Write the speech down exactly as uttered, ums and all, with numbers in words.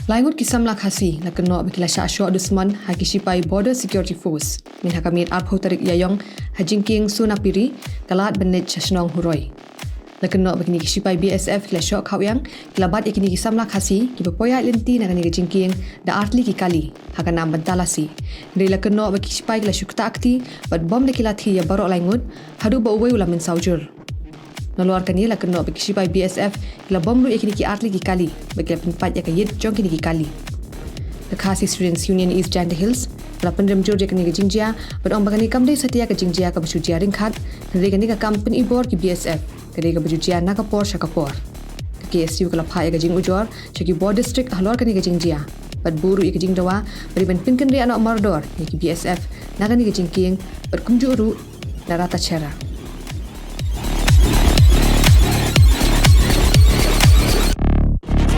Lai ngut ki samla Khasi la kynnoh ba ki la shah shoh dusmon ha ki shipai Border Security Force mynha ka miet arphew tarik Ïaiong ha jingkieng Sonapiri, ka lad ban leit sha shnong Huroi. La kynnoh ba kine ki shipai B S F ki la shoh khawiang, ki la bat ïa kine ki samla Khasi kiba poi ïaid lynti na kane ka jingkieng da artylli ki kali ha ka nam ban talasi. Hynrei la kynnoh ba ki shipai ki la shu ktah kti bad bom da ki lathi ïa baroh lai ngut, haduh ba uwei u la mynsaw jur. Nalor kane la kynnoh ba ki shipai B S F ki la bom ruh ïa kine ki artylli ki kali bad ki la pynpait ïa ka ïit jong kine ki kali. Ka Khasi Students Union East Jaintia Hills ka la pynrem jur ïa kane ka jingjia bad ong ba kane kam dei satia ka jingjia kaba shu jia ryngkat, hynrei kane ka kam pynibor ki B S F ka dei kaba ju jia na ka por sha ka por. Ka K S U ka la phah ïa ka jingujor sha ki bor district halor kane ka jingjia bad buh ruh ïa ka jingdawa ba dei ban pynkynriah noh mardor ïa ki B S F na kane ka jingkieng bad kumjuh ruh na Ratacherra.